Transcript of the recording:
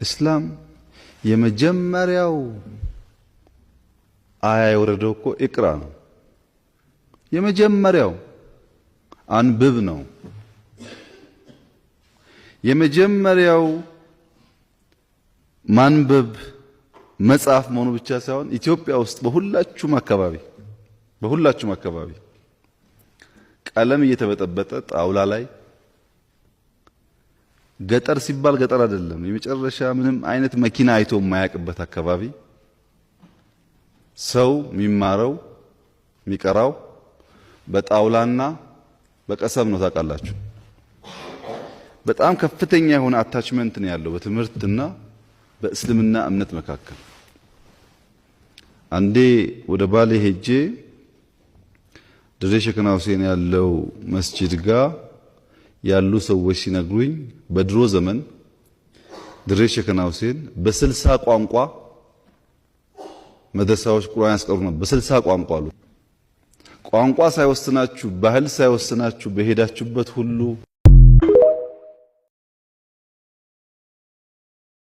እስላም የመጀመሪያው አያ የወረደው እኮ اقرأ ነው። የመጀመሪያው አንብብ ነው። የመጀመሪያው ማንበብ መጻፍ መሆኑ ብቻ ሳይሆን ኢትዮጵያ ውስጥ በሁላችሁም አካባቢ ቀለም እየተበጠበጠ ጣውላ ላይ፣ ገጠር ሲባል ገጠር አይደለም፣ የመጨረሻ ምንም አይነት መኪና አይቶ የማያውቅበት አካባቢ ሰው የሚማረው የሚቀራው በጣውላና በቀሰም ነው። ታውቃላችሁ። በጣም ከፍተኛ የሆነ attachment ነው ያለው በትምህርትና በእስልምና እምነት መካከል። አንዴ ወደ ባሌ ሄጄ ድሬ ሸክና ሁሴን ያለው መስጂድ ጋር ያሉ ሰዎች ሲነግሩኝ በድሮ ዘመን ድሬ ሸክና ሁሴን በ60 ቋንቋ መድረሳዎች ቁርአን ያስቀሩ ነበር። በ60 ቋንቋ አሉ። ቋንቋ ሳይወስናችሁ፣ ባህል ሳይወስናችሁ በሄዳችሁበት ሁሉ